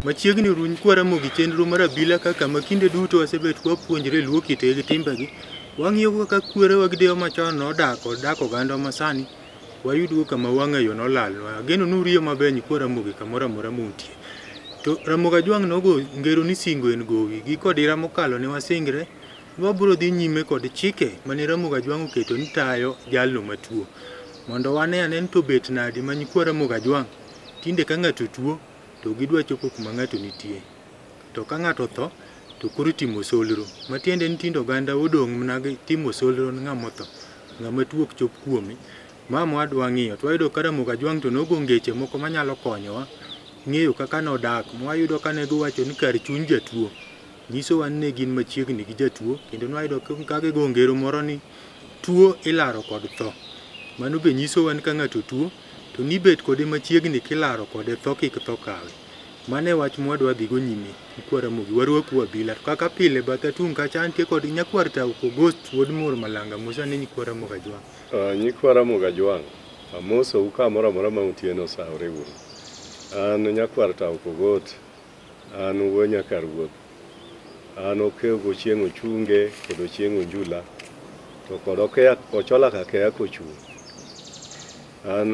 Machiegni uru nyikwa Ramogi chenro mar abila kaka ma kinde duto wasebet kwapuonjre luo kitgi gi timbegi. Wang'iyo kaka kwerewa gi deyewa machon nodak kod dak oganda masani. Wayudgo kama wang'ayo nolalnwa. Ageno ni uriyo maber nyikwa Ramogi kamoro amora muntie. To Ramogi Ajwang' nogo ngero ni singo en gowi. Gi kodira mokalo ne wasingre ni wabiro dhi nyime kod chike mane Ramogi Ajwang' oketo ni tayo jalno matuo. Mondo wane ane ni to bet nadi ma nyikwa Ramogi Ajwang' tinde ka ng'ato tuo to gidwa chopo kuma ng'ato nitie. To ka ng'ato otho to koro itimo solro. Matiende ni tinde oganda odong' mana gi timo solro ne ng'ama otho. Ng'ama tuo ok chop kuome. Ma mwadwa ng'iyo to wayudo ka Ramogi Ajwang' to nogo ngeche moko manyalo konyowa ng'eyo kaka nodak. Mwayudo ka ne giwacho ni kar chuny jatuo nyisowa ni ne gin machiegni gi jatuo kendo nwayudo ka gigo ngero moro ni tuo ilaro kod tho. Mano be nyisowa ni ka ng'ato tuo to nibet kode machiegni kilaro kode tho kik tho kawe. Mano e wach mwadwa dhigo nyime nyikwa Ramogi warwaku abila. To kaka pile batha tung' kacha antie kod nyakwar Tau Kogost wuod Mor Malanga mosa ne nyikwa Ramogi Ajwang'. Nyikwa Ramogi Ajwang', amosou kamoro amora ma untie osawore uru. An nyakwar Tau Kogot, an wuo nyakar ruoth. An okew gochieng' Ochunge kod Ochieng' Onjula, to kod Ochola Kakeya kochung'. An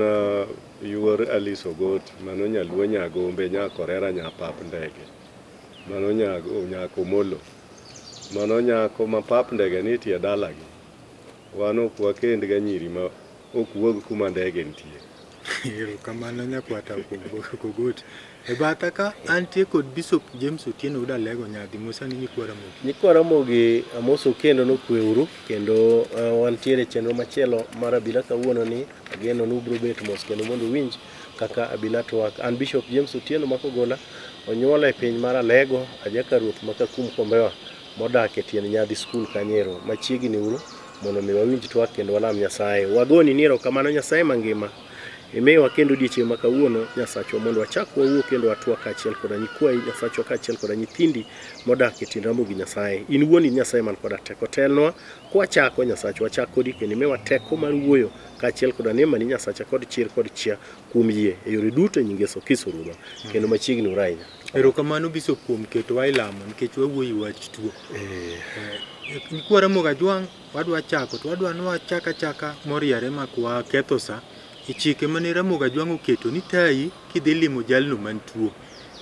yuor Alice Ogot, mano nyaluo nyagombe, nyakorera nyapap ndege. Mano nyako Molo. Mano nyako ma pap ndege nitie dalagi. Wan ok wakend ga nyiri ma ok wuog kuma ndege nitie. Erokamano nyakwar Tau Kogot. E batha ka antie kod Bishop James Otieno wuod Alego nyadhi mosa ni nyikwa Ramogi. Nyikwa Ramogi amoso kendo nokweuru kendo wantiere e chenro machielo mar abila kawuono ni ageno ni ubiro bet mos kendo mondo uwinj kaka abila twak. An Bishop James Otieno Makogola onyuola e piny mar Alego, ajaka ruoth ma Kakum Kombewa modak e tiend nyadhi skul kanyero. Machiegni uru mondo mi wawinj twak kendo walam Nyasaye. Wagoni ni erokamano Nyasaye mangima. Imiwa kendo odiechieng' ma kawuono Nyasachwa mondo wachak wawuo kendo watwak kaachiel koda nyikwayi Nyasachwa kaachiel koda nyithindi modak e tiend Ramogi Nyasaye. In wuon in Nyasaye man koda teko telnwa kwachako Nyasachwa wachak kodi kendo imiwa teko mar wuoyo kaachiel koda neema ni Nyasacha kod chir kod chia kuom yie e yore duto e nying Yesu Kristo Ruodhwa kendo machiegni uru ahinya. Erokamano Bishop kuom ketowa e lamo nikech wawuoyo e wach tuo. Nyikwa Ramogi Ajwang' wadwa chako to wadwa ni wachak achaka moriere mak waketho sa e chike mane Ramogi Ajwang' oketo ni tayi kidhi limo jalno man tuo.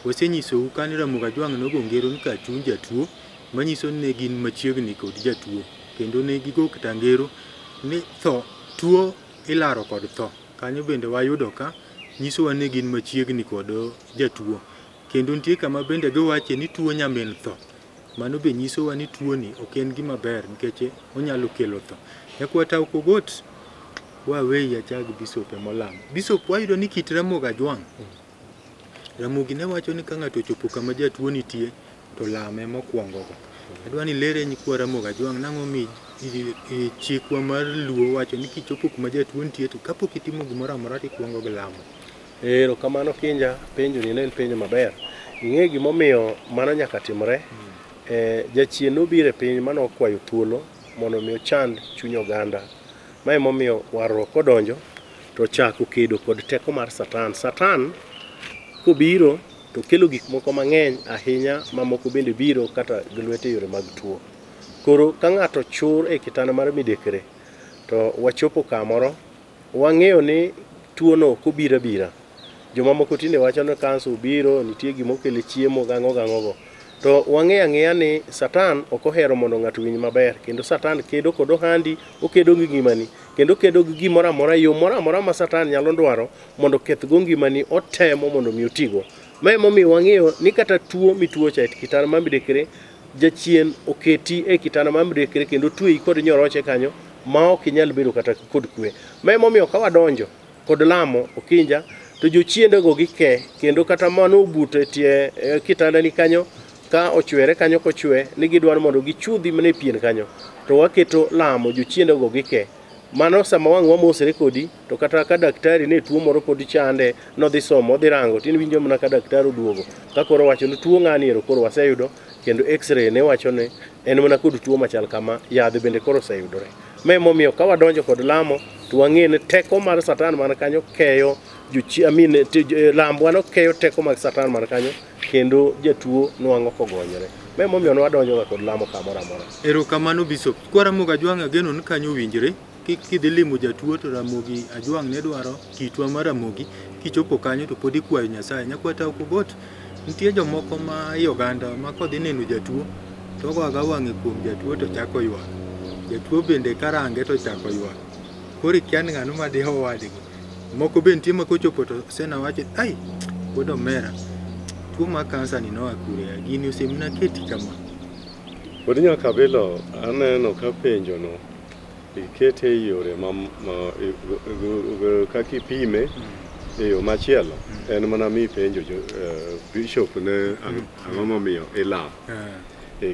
Wasenyisou ka ni Ramogi Ajwang' nogo ngero ni kar chuny jatuo manyiso ni ne gin machiegni kod jatuo kendo ne gigo kata ngero ni tho tuo ilaro kod tho. Kanyo bende wayudo ka nyisowa ni gin machiegni kod jatuo. Kendo nitie kama bende giwache ni tuo nyamin tho. Mano be nyisowa ni tuoni ok en gima ber nikech onyalo kelo tho. Nyakwar Tau Kogot waweyi achak Bishop emolamo. Bishop wayudo ni kit Ramogi Ajwang' Ramogi ne wacho ni ka ng'ato ochopo kama jatuo nitie to lame mokwongo go. Adwa ni ilere nyikwa Ramogi Ajwang' nang'o mi chikwa mar luo wacho ni kichopo kuma jatuo nitie to kapok itimo gimoro amora tikwongo gi lamo. Erokamano Kinja, penjo ni ne en penjo maber. Ing'e gimomiyo mano nyaka timre? Jachien nobiro e piny mane okwayo thuolo mondo mi ochand chuny oganda. Ma emomiyo warruok kodonjo to ochako kedo kod teko mar Satan. Satan kobiro to kelo gik moko mang'eny ahinya mamoko bende biro kata gi lwete yore mag tuo. Koro ka ng'ato chur e kitanda mar midekre to wachopo kamoro wang'eyo ni tuono ok obiro abira. Jomamoko tinde wacho ni kansa obiro, nitie gimokelo chiemo gang'o gang'o go. To wang'eyo ang'eya ni Satan ok ohero mondo ng'ato owinj maber kendo Satan kedo kod ohandi, okedo gi ngimani kendo okedo gi gimoro amora, yo moro amora ma Satan nyalo dwaro mondo okethgo ngimani otemo mondo mi otigo. Ma emomiyo wang'eyo ni kata tuo mituo cha e kitanda mar midekre, jachien oketi e kitanda mar midekre kendo otweyi kod nyoroche kanyo ma ok inyal bedo kata kod kwe. Ma emomiyo ka wadonjo kod lamo okinja to jochiendego gike kendo kata mano obuto e tie kitandani kanyo ka ochwere kanyo kochwe ni gidwaro mondo gichudhi mana e pien kanyo to waketo lamo jochiendego gike. Mano sama wang' wamosre kodi to kata ka daktari ne tuo moro pod chande nodhi somo odhi rango to mana ka daktari oduogo ka koro wacho ni tuo ng'ani ero koro waseyudo kendo x-ray ne wacho ni en mana kod tuo machal kama yadhe bende koro oseyudore. Ma emomiyo ka wadonjo kod lamo to wang'e ni teko mar Satan man kanyo keyo Lambwa nokeyo teko mag Satan man kanyo kendo jatuo nwang'o kogonyore. Ma emomiyo nwadonjo ga kod lamo kamoro amora. Erokamano Bishop. Kwa Ramogi Ajwang' ageno ni kanyo owinjre. Kidhi limo jatuo to Ramogi Ajwang' ne dwaro kitwa mar Ramogi. Kichopo kanyo to pod ikwayo Nyasaye. Nyakwar Tao Kogot, nitie jomoko ma i oganda ma kodhi neno jatuo to ogo aga wang'e kuom jatuo to chako ywak. Jatuo bende karange to chako ywak. Koro ikia ni ng'ano madiho wadgi. Moko be nitie ma kochopo to sena wacho, ai, wuod omera, tuo mar kansa ni noa kure? Gini osemina keti kama. Wuod Nyakabilo, aneno ka penjo no ikete e yore kaka ipime e yo machielo en mana mipenjo bishop ne ang'o momiyo ilamo.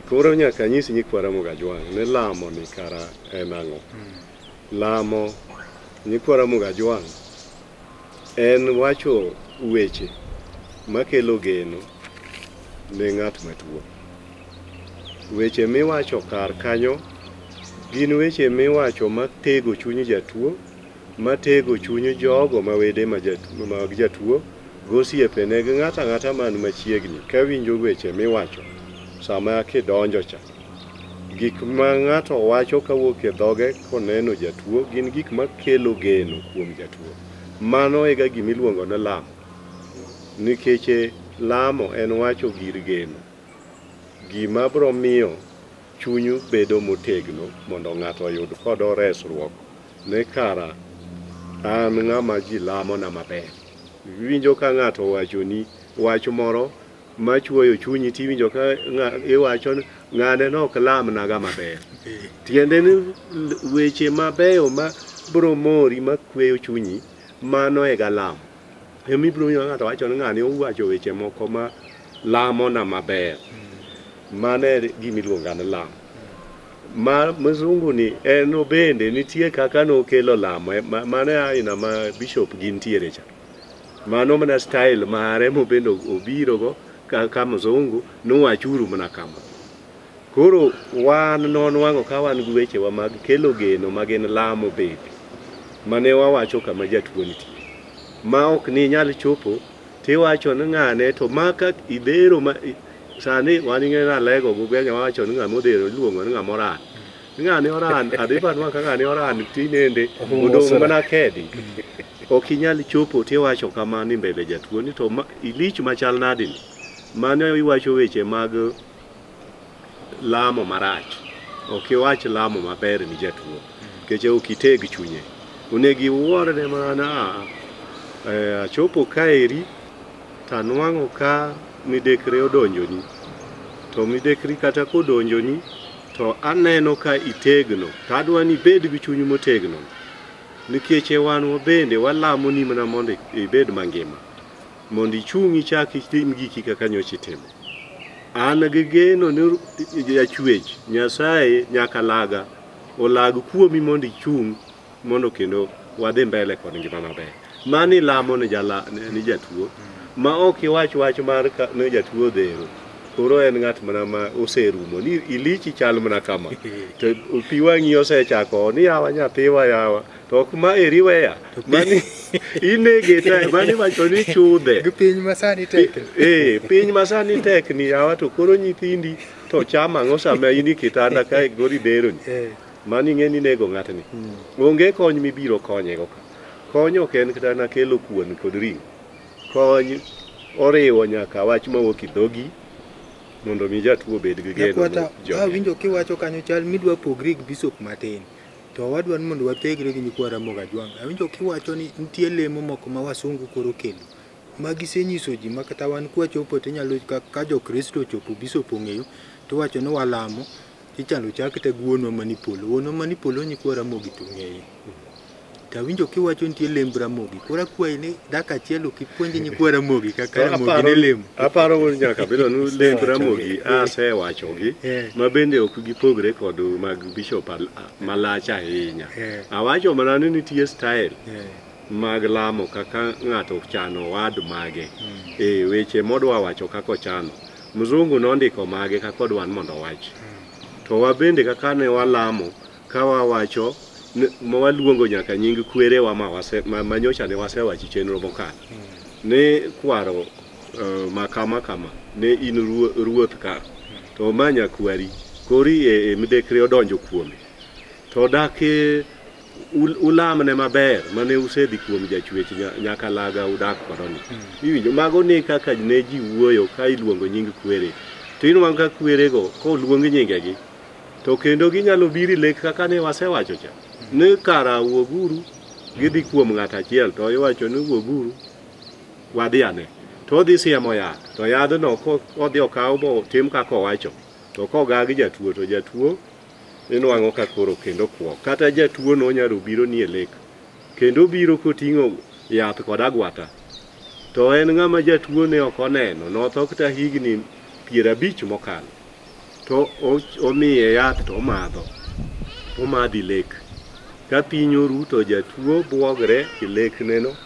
Koro nyaka anyisi nyikwa Ramogi Ajwang' ni lamo ni kara en ang'o. Lamo nyikwa Ramogi Ajwang' en wacho weche makelo geno ne ng'at matuo. Weche miwacho kar kanyo gin weche miwacho matego chuny jatuo, matego chuny jogo ma wede mag jatuo, gosiepene gi ng'ato ang'ata man machiegni kawinjo weche miwacho sama kidonjo cha. Gik ma ng'ato wacho kawuok e dhoge koneno jatuo gin gik makelo geno kuom jatuo. Mano e ga gimiluongo ni lamo. Nikech lamo en wacho gir geno. Gima biro miyo chunyu bedo motegno mondo ng'ato oyud kodo resruok ne kara an ng'ama ji lamona maber. Iwinjo ka ng'ato owachoni wach moro machuoyo chunyi tiwinjo ka iwacho ni ng'ane nok lamnaga maber. Tiende ni weche mabeyo ma biro mori makweyo chunyi mano e ga lamo. Ema ibiro winjo ka ng'ato wacho ni ng'ani owacho weche moko ma lamona maber. Mano e gima iluongo ni lamo. Ma mzungu ni en bende nitie kaka nokelo lamo, mano e aina ma bishop gintiere cha. Mano mana style mare mobende obiro go kaka mzungu nowachuru mana kama. Koro wan nonwang'o ka wan gi wechewa mag kelo geno ma gin lamo bende mane wawacho kama jatuo nitie. Ma ok ni nyal chopo tiwacho ni ng'ane to maka idhero ma sani wan ing'e ni alego gugenya wawacho ni ng'ama odhero iluongo ni ng'ama oran. Ng'ane oran, adhi banwa ka ng'ane oran tinende odong' mana kedi. Ok inyal chopo tiwacho kamano e mbele jatuo ni to ilich machal nadi ni. Mano iwacho weche mag lamo marach. Ok iwach lamo maber ni jatuo. Nikech ok iteg chunye. Onego iwuorne mana achopo kaeri tanwang'o ka midekre odonjoni. To midekri kata kodonjoni to aneno ka itegno. To adwa ni ibed gi chuny motegno. Nikech wan bende walamo ni mana mondo ibed mangima. Mondo ichung' ichak itim giki kaka nyocha itimo. An gi geno ni jachwech Nyasaye nyaka laga olag kuomi mondo ichung' mondo kendo wadhi mbele kod ngima maber. Mano ilamo ni jatuo ma ok iwach wach mar ni jatuo odhero. Koro en ng'at mana ma oserumo ni ilich ichal mana kama. To pi wang'i osechako ni yawa nyathiwa yawa. To ok ma eri weya. Mani inege ta mani wacho ni chudhe. Gi piny masani tek. Piny masani tek ni yawa to koro nyithindi to cham ang'o sama in e kitanda kae koro idhero ni. Mani ing'e ni inego ng'atni. Onge kony mibiro konyego ka. Kony ok en kata na kelo kuon kod ring'o. Kony oriwo nyaka wach mawuok e dhogi mondo mi jatuo obed gi geno. Nyakwata, awinjo kiwacho kanyo chal midwa pogri gi bishop matin. To wadwa ni mondo wathegre gi nyikwa Ramogi Ajwang'. Awinjo kiwacho ni nitie lemo moko ma wasungu koro kelo. Ma gisenyiso ji ma kata wan kwachopo tinyalo ka jo-Kristo ochopo bishop ong'eyo to wacho ni walamo ichalo chak te wuonwa mani polo. Wuonwa mani polo nyikwa Ramogi to ong'eye. To awinjo kiwacho nitie lemb Ramogi. Koro akwayi ni dak achiel ok ipuonj nyikwa Ramogi kaka Ramogi ne lemo. Aparo wuod Nyakabilo ni lemb Ramogi asewachogi ma bende ok gipogre kod mag bishop malach ahinya. Awacho mana ni nitie style mag lamo kaka ng'ato chano wad mage. Weche modwa wacho kaka ochano. Mzungu nondiko mage kaka odwa ni mondo owach. To wabende kaka ne walamo ka wawacho Mawaluongo nyaka nying kwerewa ma nyocha ne wasewacho chenro mokalo. Ne kwaro ma kama kama ne in ruoth ka to ma nyakwari kori e midekre odonjo kuome to dak ulamne maber mane usedhi kuom jachwech nyaka laga udak kodoni. Iwinjo mago ne kaka ne ji wuoyo ka iluongo nying kwere to inwang'o ka kwerego koluong nyingegi to kendo ginyalo biro e lek kaka ne wasewacho cha ni kara wuoguru gidhi kuom ng'at achiel to iwacho ni wuoguru wadhi ane to odhi siemo yath to yadhno kodhi okaw botim kaka owacho to kogagi jatuo to jatuo inwang'o ka koro kendo kwo kata jatuo no onyalo biro ni e lek kendo biro koting'o yath kod agwata to en ng'ama jatuo ne ok oneno notho kata higni 50 mokalo to omiye yath to omadho omadhi lek ka piny oru to jatuo bwogre e lek neno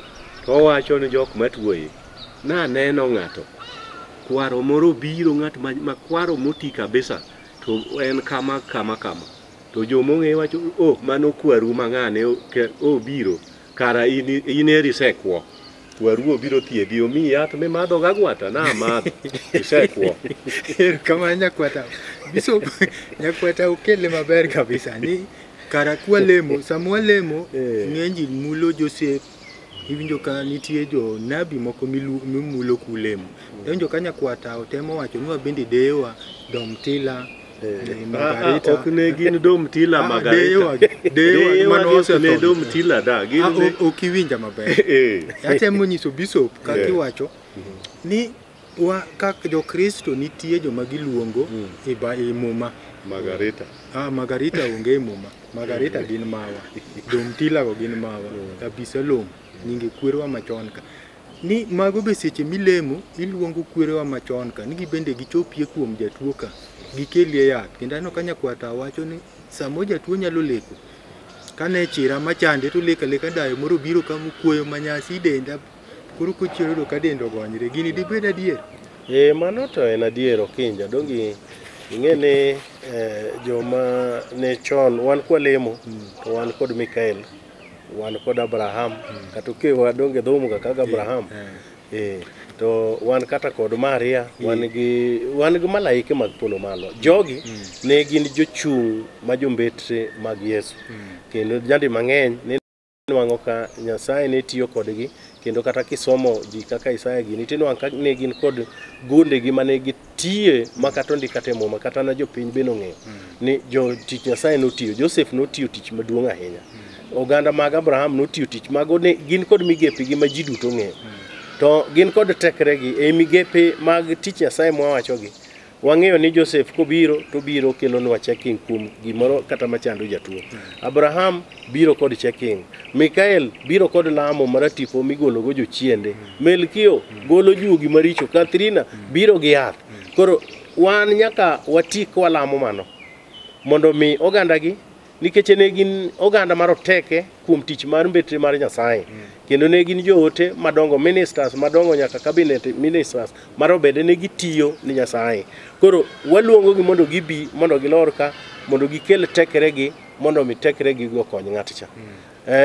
to owacho ni jok matuoye naneno ng'ato kwaro moro biro ng'at ma kwaro moti kabisa to en kama kama kama to jomong'e wacho oh mano kwaru mang'ane obiro kara in eri isekwo kwaru obiro thiedhi omiyi yath mimadho gagwata namadho isekwo. Erokamano nyakwata. Bishop nyakwata okele maber kabisa ni kara kwalemo sama walemo ng'eny ji mulo Joseph iwinjo ka nitie jonabi moko mimulo kulemo. Iwinjo ka nyakwata otemo wacho ni wabende deyewa Domtila Margarita. Ok ne gin Domtila Margarita. Deyewa ne Domtila da. Ok iwinja maber. Atemo nyiso Bishop kaka iwacho ni wa kaka Jokristo nitie joma giluongo e Muma. Margarita. Margarita onge e Muma. Margarita gin mawa. Domtila go gin mawa. Abisalom nyinge kwerewa machon ka. Ni mago be seche milemo iluongo kwerewa machon ka ni gibende gichopie kuom jatuo ka gikelie yath. Kendo aneno ka nyakwata wacho ni samo jatuo nyalo leko kane chira machande to leko aleka dayo moro biro kamokuoyo manyasi denda koro kochiero yudo ka dende ogonyre. Gini dibed adier? Mano to en adier Okinja. Donge ing'e ni joma ne chon wan kwalemo to wan kod Mikael wan kod Abraham kata okewa donge dhomo kaka Abraham to wan kata kod Maria wan gi malaike mag polo malo. Jogi ne gin jochung' ma jombetre mag Yesu kendo jandi mang'eny ne nwang'o ka Nyasaye ne tiyo kodgi kendo kata kisomo ji kaka Isaya gini tinwang'o ka ne gin kod gondegi mane gitiye ma kata ondik kata e Muma kata na jopiny bende ong'eyo ni jotich Nyasaye notiyo. Joseph notiyo tich maduong' ahinya. Oganda mag Abraham notiyo tich mago ne gin kod migepegi ma ji duto ong'eyo. To gin kod tekregi e migepe mag tich Nyasaye mwawachogi. Wang'eyo ni Joseph kobiro to biro kelonwa checking kuom gimoro kata machando jatuo. Abraham biro kod checking. Mikael biro kod lamo maratipo migologo jochiende. Melkio golo juogi maricho. Katrina biro gi yath. Koro wan nyaka wati kwalamo mano mondo mi ogandagi nikech ne gin oganda maroteke kuom tich mar mbetre mar Nyasaye. Kendo ne gin joote madongo, ministers madongo nyaka cabinet ministers marobede ne gitiyo ni Nyasaye. Koro waluongo gi mondo gibi mondo gilor ka mondo gikel tekregi mondo mi tekregi go kony ng'at cha.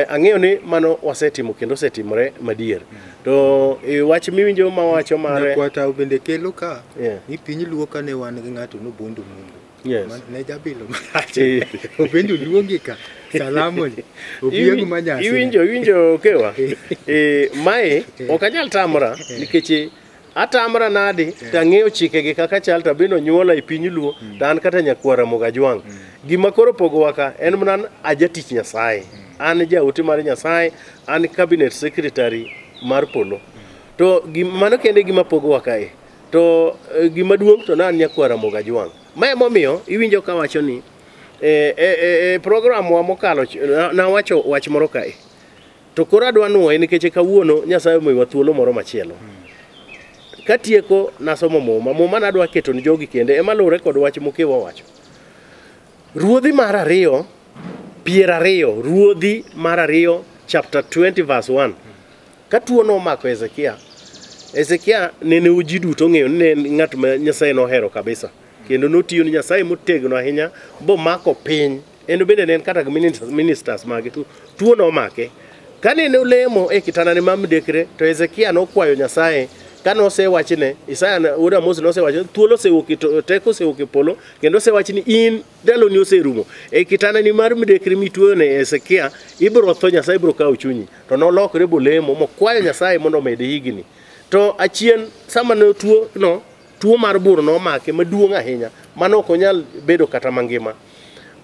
Ang'eyo ni mano wasetimo kendo osetimore madier. To wach miwinjo mawacho mare Nyakwata bende kelo ka ni piny Luo ka ne wan gi ng'ato nobondo mungu. Yes. Ne jabilo marach. Obende oluongi ka salamo ni. Obiego manyasi. Iwinjo kewa. Mae ok anyal tamora nikech atamra nadi to ang'eyo chikegi kaka chal to bende onyuola e piny Luo to an kata nyakwara Mogajwang'. Gima koro pogowa ka en mana ajatich Nyasaye. An jaote mar Nyasaye, an cabinet secretary mar polo. To mano kende gima pogowa kae. To gima duong' to na an nyakwara Mogajwang'. Ma emomiyo iwinjo kawacho ni program wa mokalo nawacho wach moro kae. To koro adwa nuoye nikech kawuono Nyasaye omiyowa thuolo moro machielo. Katieko nasomo Muma, Muma nadwa keto ni jogi kende ema luwore kod wach mokewa wacho. Ruodhi mar ariyo, 20, Ruodhi mar ariyo chapter 20 verse 1. Ka tuo nomako Hezekia, Hezekia nene ji duto ong'eyo ni en ng'at ma Nyasaye nohero kabisa. Kendo notiyo ni Nyasaye motegno ahinya bomako piny En bende ne en kata gi ministers mage tuo nomake. Kane ne olemo e kitandane ma midekre to Hezekia nokwayo Nyasaye kane osewachne Isaya wuod Amos nosewacho thuolo osewuok teko osewuok e polo kendo osewach ni in ndaloni oserumo. E kitandani mar midekre mituoyo ne Hezekia ibiro tho Nyasaye biro kawo chunyi. To nolokore bolemo mokwayo Nyasaye mondo omede higni. To achien sama ne otuo no tuo mar bur nomake maduong' ahinya mano ok onyal bedo kata mangima.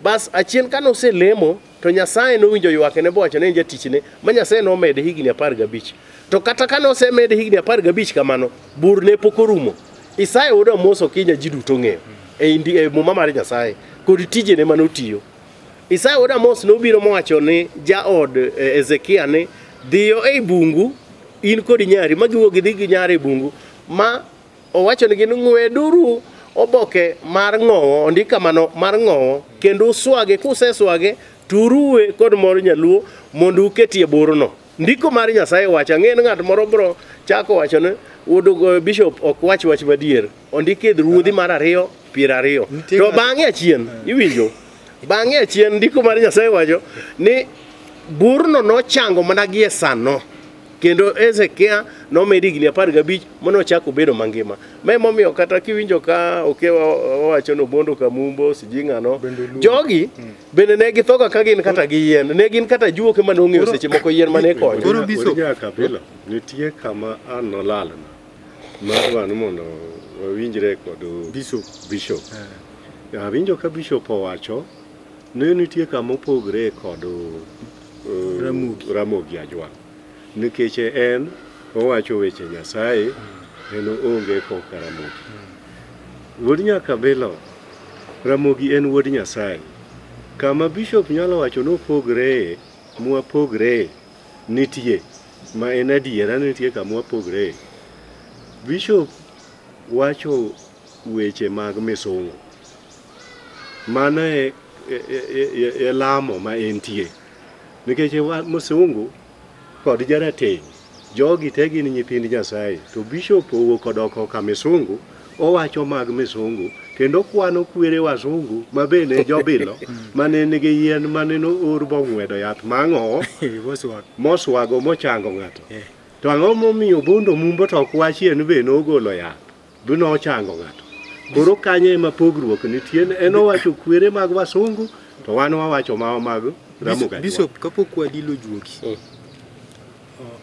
Bas achien kane oselemo to Nyasaye nowinjo ywakne bowacho ne en jatichne ma Nyasaye nomede higni 15. To kata kane osemede higni 15 kamano, bur ne pok orumo. Isaya wuod Amos Okinya ji duto ong'eyo e muma mar Nyasaye kod tijene manotiyo. Isaya wuod Amos nobiro mowacho ni jaod Hezekia ni dhiyo ei bungu in kod nyari ma giwuok gidhi gi nyari e bungu ma owacho nigi ni ng'weduru oboke mar ng'owo, ondik kamano mar ng'owo kendo uswage, kuseswage turuwe kod mor nyaluo mondo uketie burno. Ndiko mar Nyasaye wacho, ang'e ni ng'at moro bro chako wacho ni wuod bishop ok wach wach madier. Ondiki e Ruodhi mar 2 20. To bang'e achien, iwinjo, bang'e achien ndiko mar Nyasaye wacho ni burno nochango mana gie sano. Kendo Hezekia nomedi higni 15 manochako bedo mangima. Ma emomiyo kata kiwinjo ka Okewa owacho ni Obondo Kamumbo sijui ng'ano, jogi bende ne githoga ka gin kata gi yien, ne gin kata juoke mane ong'eyo seche moko yien mane konyo. Koro Bishop Nyakabilo, nitie kama an nolalna madwa ni mondo wawinjre kod Bishop. Bishop. Awinjo ka Bishop owacho ni nitie kama opogre kod Ramogi Ajwang'. Nikech en owacho weche Nyasaye, en onge koka Ramogi. Wuod Nyakabilo, Ramogi en wuod Nyasaye. Kama Bishop nyalo wacho ni opogre, mwapogre nitie, ma en adiera nitie kama wapogre. Bishop wacho weche mag misungu. Mano e lamo ma entie. Nikech misungu kod jarateng', jogi te gin nyithind Nyasaye. To Bishop owuok odok ka misungu, owacho mag misungu, kendo kwano kwere wasungu ma bende jobilo mane nigi yien mane noor bong'wedo yath mang'owo moswago mochango ng'ato. To ang'o momiyo Obondo Mumbo to ok wachie ni be nogolo yath bi nochango ng'ato. Koro kanyo ema pogruok nitie, en owacho kwere mag wasungu to wan wawacho mawa mag Ramogi Ajwang'. Bishop, kapok wadilo juogi,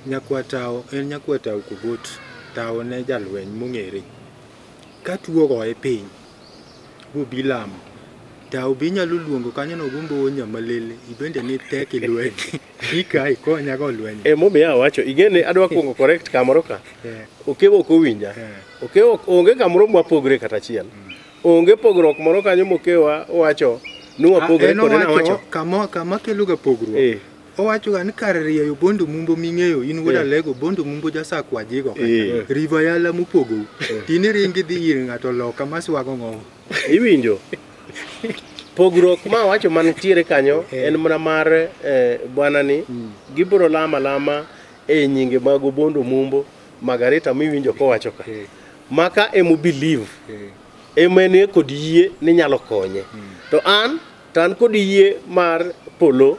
Nyakwa Tao en Nyakwa Tao Kogot, Tao ne jalweny mong'ere. Ka tuo ogoye piny, bobi lamo, Tao be inyalo luongo kanyo no gombo nyamalele, ibende ni tek e lweny. Ika ikonya go lweny. Emomiyo awacho, ing'e adwa kuongo correct kamoro ka. Okewa ok owinja. Okewa onge kamoro mwapogre kata achiel. Onge pogruok moro kanyo mokewa owacho ni wapogre kode nawacho. Kama kelo ga pogruok. Owacho ga ni kar rieyo Obondo Mumbo ming'eyo in wuod Alego, Obondo Mumbo jasakwa jigo kata. River Yala mopogou. Tini ringi dhi ir ng'ato loka maswago ng'owo. Iwinjo? Pogruok ma wacho mantiere kanyo en mana mar bwana ni gibiro lama lama e nyinge mag Obondo Mumbo Margarita miwinjo kowacho ka. Maka emo believe. Ema en kod yie ni nyalo konye. To an kod yie mar polo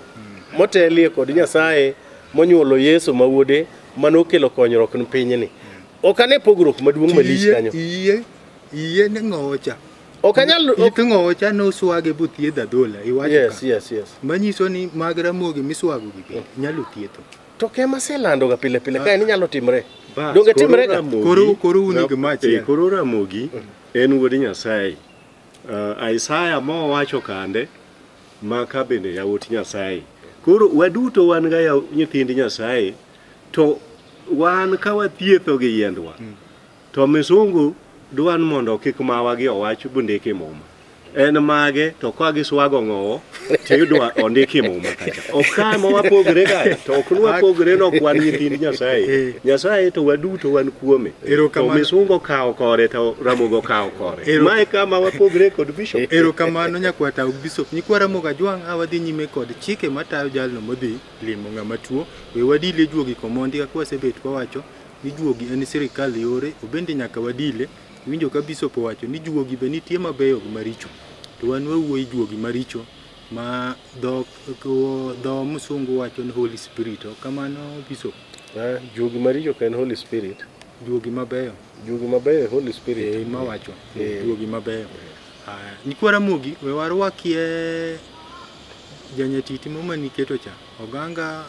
motelie kod Nyasaye monyuolo Yesu ma wuode manokelo konyruok ne pinyni. Ok ane pogruok maduong' malich kanyo. Iye ne ng'owo cha. Ok anyal it ng'owo cha noswage bothiedh adhola iwacho ka. Yes. Manyiso ni mag Ramogi miswago gi be nyalo thietho. To kema aselando ga pile pile ka en inyalo timre. Donge timre ga? Koro un gi mach. Koro Ramogi en wuod Nyasaye. Isaya mowacho kande maka bende yawuot Nyasaye. Koro waduto wan ga nyithind Nyasaye, to wan ka wathietho gi yiendwa to misungu dwan mondo kik mawa gi owach bondike muma. En mage to ka giswago ng'owo to idwa ondiki muma kacha. Ok kama wapogre ga, to ok nwapogre no ok wan nyithind Nyasaye. Nyasaye to waduto wan kuome. To misungu okawo kore to Ramogi okawo kore. Mae kama wapogre kod Bishop. Erokamano Nyakwa Tao Bishop. Nyikwa Ramogi Ajwang' awadhi nyime kod chike matayo jalno modhi limo ng'ama tuo. We wadile juogi komondi kaka wasebet kwawacho ni juogi en sirikal yore, obende nyaka wadile. Iwinjo ka Bishop owacho ni juogi be nitie mabeyo gi maricho. To wan wawuoyo juogi maricho Ma dho musungu wacho ni Holy Spirit. Ok kamano Bishop? Juogi maricho ok en Holy Spirit. Juogi mabeyo. Juogi mabeyo e Holy Spirit. Mawacho. Juogi mabeyo. Nyikwa Ramogi, we warwakie janyatiti mo maniketo cha. Oganga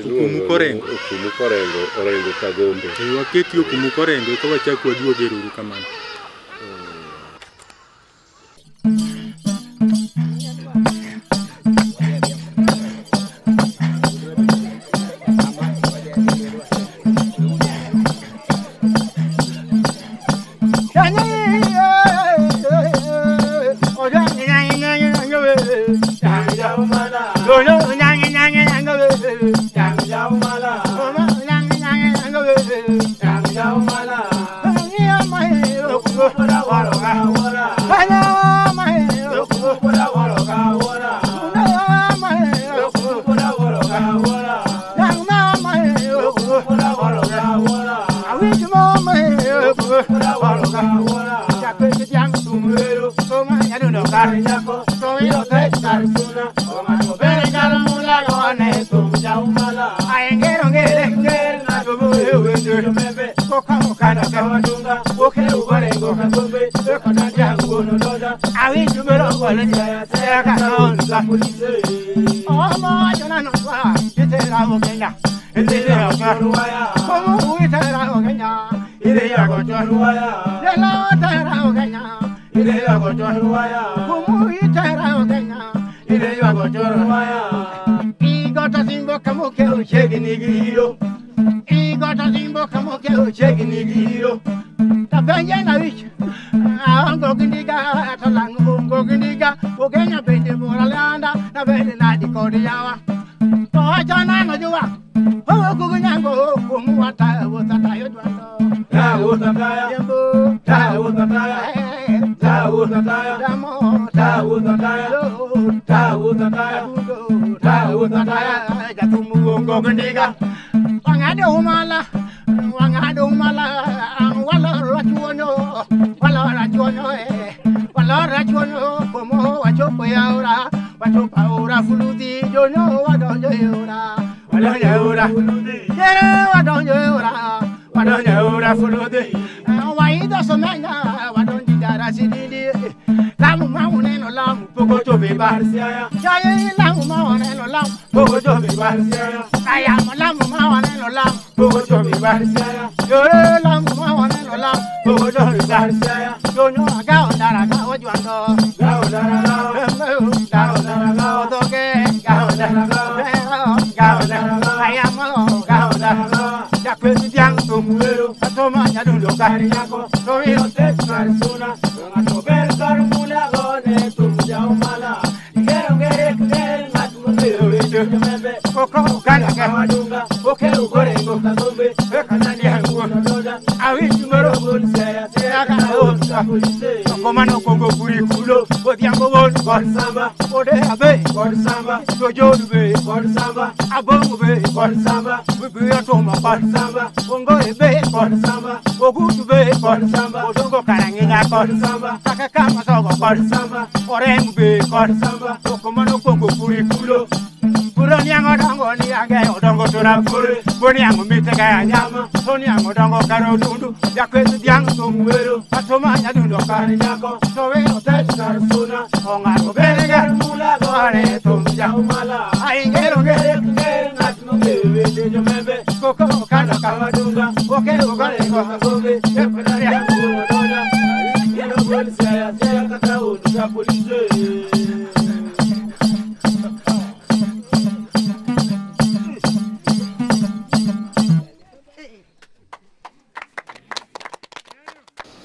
Okumu Korengo. Okumu Korengo, Orengo Kagombe. Waketi Okumu Korengo eka wachak waduoge uru kamano.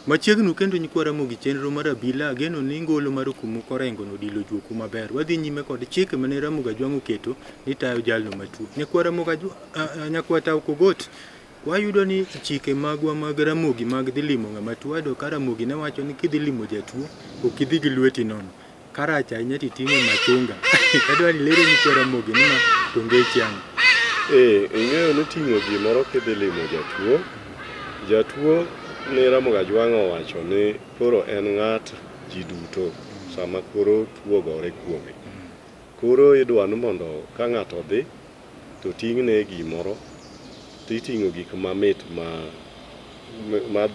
Machiegni kendo nyikwa Ramogi chenro mar abila ageno ni ngolo mar Okumu Korengo no dilo juoku maber. Wadhi nyime kod chike mane Ramogi Ajwang' oketo ni tayo jalno matuo. Nyakwa Ramogi Ajwang', nyakwa Tau Kogot, wayudo ni chike magwa mag Ramogi mag dhi limo ng'ama tuo. Wayudo ka Ramogi ne wacho ni kidhi limo jatuo ok idhi gi lweti nono. Karach ahinya titing'o machunga. Adwa ni ilere nyikwa Ramogi ni ma to ngeche ang'o? Ing'eyo ni ting'o gimoro kidhi limo jatuo. Jatuo ni Ramogi Ajwang' owacho ni koro en ng'at ji duto sama koro tuo ogore kuome. Koro idwa ni mondo ka ng'ato dhi to ting'ne gimoro, titing'o gik mamit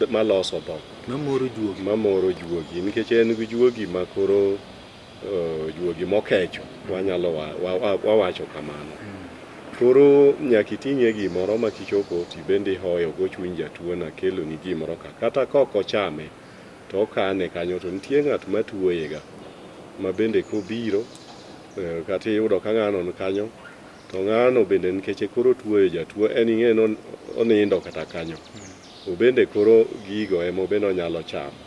maloso dhok. Mamoro juogi. Mamoro juogi, nikech en gi juogi ma koro juogi mokecho, wanyalo wawacho kamano. Koro nyaka iting'ie gimoro ma kichopo tibende ihoyo go chuny jatuo na keloni gimoro ka. Kata ka ok ochame, to okane kanyo to nitie ng'at matuoyega ma bende kobiro kata iyudo ka ng'ano ni kanyo to ng'ano bende nikech koro tuoyo jatuo en ing'e ni onindo kata kanyo. Obende koro gigo ema obende onyalo chamo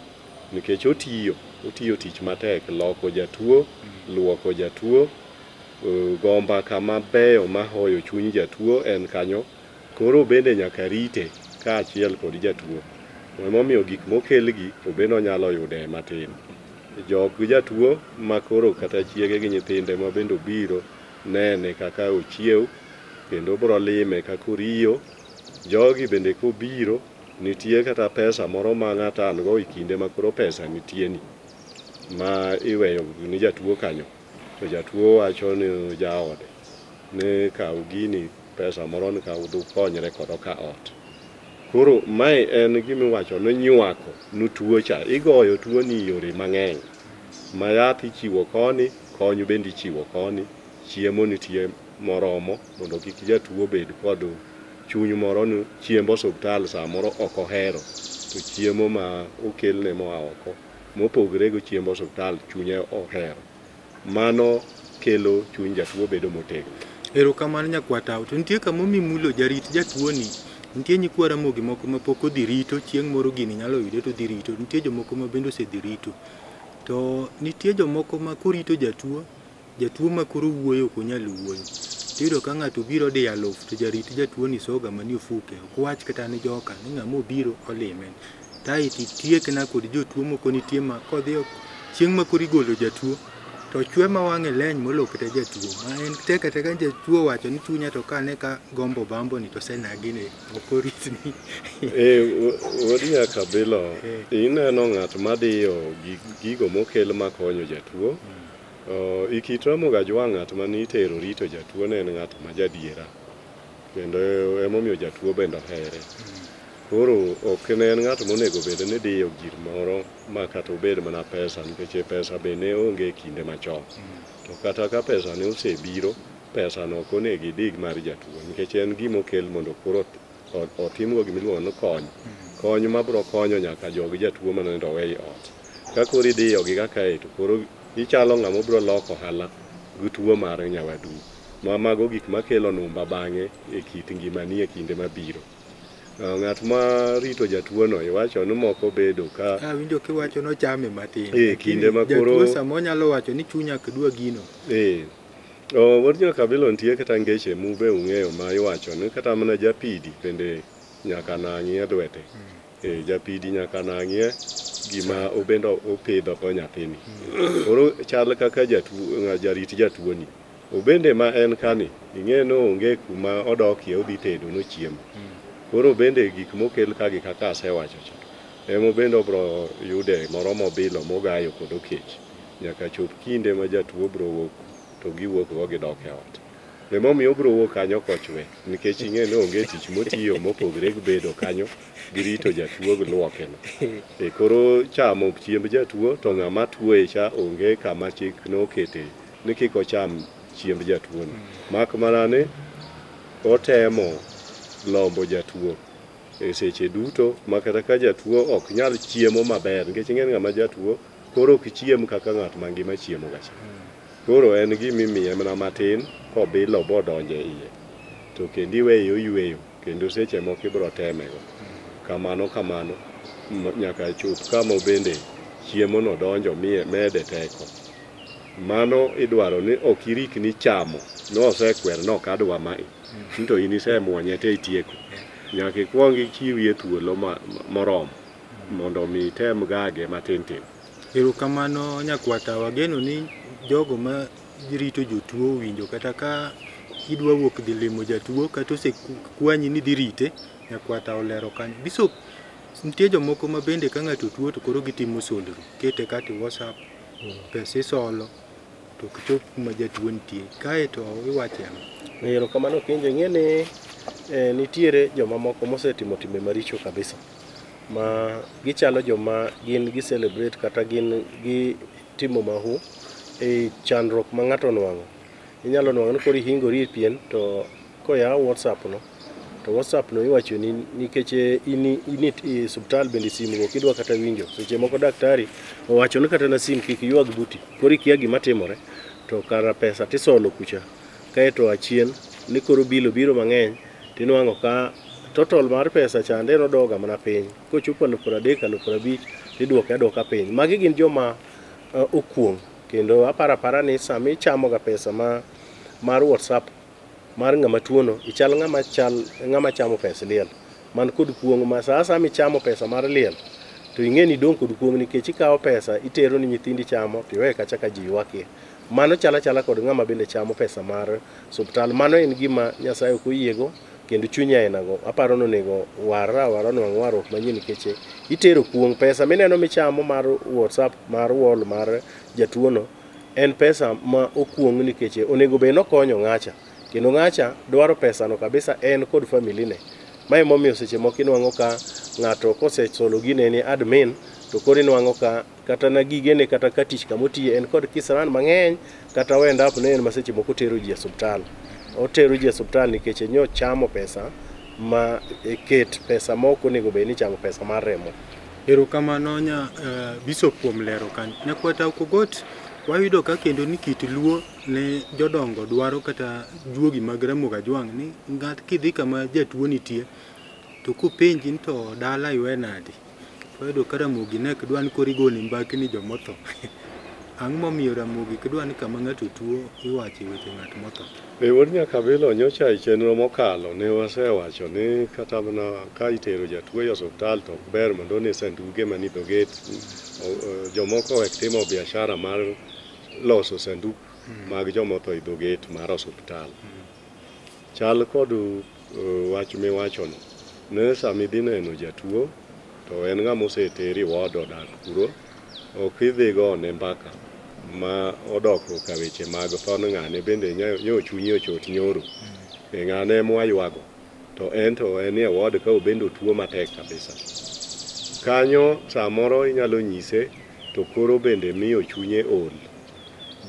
nikech otiyo tich matek loko jatuo, luoko jatuo, go mbaka mabeyo mahoyo chuny jatuo en kanyo. Koro bende nyaka rite kaachiel kod jatuo. Emomiyo gik mokelgi obende onyalo yude matin. Jok jatuo ma koro kata chiege gi nyithinde ma bende obiro nene kaka ochiew kendo biro lime kaka oriyo. Jogi bende kobiro nitie kata pesa moro ma ng'ato an go e kinde ma koro pesa nitie ni ma iweyo ni jatuo kanyo to jatuo wacho ni jaode ni kaw gini pesa moro ni kaw udhi ukonyre kodo ka ot. Koro mae en gimiwacho ni nywako ni tuo cha. Igoyo tuo ni yore mang'eny ma yath ichiwo koni, kony bende ichiwo koni, chiemo nitie moromo mondo kik jatuo bed kod chuny moro ni chiemb osuptal samoro ok ohero to chiemo ma okelne moa oko mopogre gi chiemb osuptal chunye ohero. Mano kelo chuny jatuo bedo motegno. Erokamano nyakwar To nitie kama omimulo jarit jatuo ni. Nitie nyikwa Ramogi moko ma pok odhi rito, chieng' moro gini nyalo yude to odhi rito. Nitie jomoko ma bende osedhi rito. To nitie jomoko ma korito jatuo, jatuo ma koro wuoyo ok onyal wuoyo. Tiyudo ka ng'ato obiro odiyo aluf to jarit jatuo ni soga manie ofuke. Ok wach kata ne joka ni ng'ama obiro olime. Kaeto itiekna kod jotuo moko nitie ma kodhi chieng' ma koro igolo jatuo to chwe ma wang'e leny molo kata jatuo. Ma en tek ateka ni jatuo owacho ni chunya to kane ka gombo bambo ni to osenagine ok oritni. Wuod Nyakabilo, ineno ng'at madiyo gigo mokel makonyo jatuo. E kit Ramogi Ajwang' ng'at mane itero rito jatuo ne en ng'at ma jadiera. Kendo emomiyo jatuo bende ohere. Koro ok ne en ng'at monego bed ni diyo gir moro ma kata obed mana pesa nikech pesa be ne onge e kinde machon. To kata ka pesa ne osebiro, pesa no ok onego idi mar jatuo nikech en gima okel mondo koro otimgo gimiluongo ni kony. Kony mabiro konyo nyaka jog jatuo manende owe e ot. Ka koro idiyo gi kaka to koro ichalo ng'ama obiro loko ohala gi tuo mar nyawadu. Ma mago gik makelo numba bang'e e kit ngimani e kinde mabiro. Ng'at ma rito jatuo no iwacho ni moko bedo ka Awinjo kiwacho nochame matin. Kinde ma koro jatuo sama onyalo wacho ni chunya ok dwa gino. Wuod Nyakabilo nitie kata ngeche mube ung'eyo ma iwacho ni kata mana japidi bende nyaka nang'ie lwete. Japidi nyaka nang'ie gima obende opidho go nyathini. Koro chal kaka jatuo, jarit jatuo ni. Obende ma en kani, ing'e ni onge kuma odokie odhi tedo nochiemo. Koro bende gik mokel ka gi kaka asewacho cha, emo bende obro yude moro mobilo mogayo kod okech. Nyaka chop kinde ma jatuo bro wuok to giwuok go gidok e ot. Emomiyo obro wuok kanyo kochwe, nikech ing'e ni onge tich motiyo mopogre gi bedo kanyo gi rito jatuo gi luoke no. Koro chamo chiemb jatuo to ng'ama tuoye cha onge kama chik nokete ni kik ocham chiemb jatuo no. Mak mana ni otemo lombo jatuo e seche duto ma kata ka jatuo ok nyal chiemo maber nikech ing'e ni ng'ama jatuo koro ok chiem kaka ng'at mangima chiemo ga cha. Koro en gima imiye mana matin kobilo bodonjo e iye to kendo iweye oyweyo kendo seche moko ibiro teme go. Kamano kamano nyaka chop kama bende chiemo no donjo mede teko. Mano idwaro ni ok irikni chamo nosekwer ni ok adwa mae to in isemuonye te itieko. Nyaka ikuong ichiwie thuolo moromo mondo mi item gage matin tin. Erokamano nyakwata, wageno ni jogo ma rito jotuo owinjo kata ka idwa wuok dhi limo jatuo kata osekwanyi ni dhi rite, nyakwata olero kanyo. Bishop, nitie jomoko ma bende ka ng'ato tuo to koro gitimo solro, kete kata e WhatsApp, pesa isolo, to ok chop kuma jatuo nitie. Kae to iwache ang'o? Erokamano Kinjo, ing'e ni nitiere jomamoko mosetimo timbe maricho kabisa ma gichalo joma gin gi celebrate kata gin gitimo mahu e chandruok ma ng'ato onwang'o. Inyalo nwang'o ni koro ihingori e pien to koyaw WhatsApp no to WhatsApp no iwacho ni nikech in e osiptal bende simu go kidwa kata winjo. Seche moko daktari owacho ni kata na sim kik ywag buti, koro ikia gima timore to kara pesa tisolo kucha kaeto achien ni koro bilo biro mang'eny tinwang'o ka total mar pesa chande nodoga mana piny kochopo 30,000 50,000 tiduoke aduoka piny. Magi gin joma okuong' kendo aparo ni sama ichamoga pesa mar WhatsApp mar ng'ama tuono ichal ng'ama chamo pes liel man kod kuong' ma sa asaya michamo pesa mar liel to ing'e ni idong' kod kuong' nikech ikawo pesa itero ni nyithindi chamo to iweyo kacha ka ji ywakie. Mano chalo achala kod ng'ama bende chamo pesa mar osiptal. Mano en gima Nyasaye ok oyiego kendo chuny ainago aparo ni onego warre awara onwang' warruok manyien nikech itero kuong'. Pesa mineno michamo mar WhatsApp mar wall mar jatuono en pesa ma okuong' nikech onego bed nokonyo ng'acha kendo ng'acha dwaro pesano kabisa en kod family ne. Ma emomiyo seche moko inwang'o ka ng'ato kosesolo gine ni admin to koro inwang'o ka kata na gigene kata ka tich kamotiye en kod kisaran mang'eny kata wend up ne en ma seche moko tero ji e osiptal. Otero ji e osiptal nikech nyo chamo pesa ma ket pesa ma ok onego bed ni ichamo pesa mar remo. Erokamano nya Bishop kuom lero kanyo. Nyakwar Kogot, wayudo ka kendo ni kit Luo ne jodongo dwaro kata juogi mag Ramogi Ajwang' ni ng'at kidhi kama jatuo nitie to kopenji ni to dala iwe nadi, wayudo ka Ramogi ne ok dwa ni koro igone mbakni jomotho. Ang'o momiyo Ramogi ok dwa ni kama ng'ato tuo iwache weche ng'at motho? Wuod Nyakabilo nyocha e chenro mokalo ne wasewacho ni kata mana ka itero jatuo e osiptal to ok ber mondo one sanduge manie dho gate. Jomoko owek timo biashara mar loso sanduk mag jomotho e dho gate mar osiptal. Chal kod wach miwachono, ne sama idhi neno jatuo to en ng'ama oseteri e ward odak kuro, ok idhi gone mbaka ma odok ka weche mag tho ng'ane bende nyo chunye ochot nyoro. Ng'ane ema waywago to en e ward ka obende otuo matek kabisa. Kanyo samoro inyalo nyise to koro bende miyo chunye ol.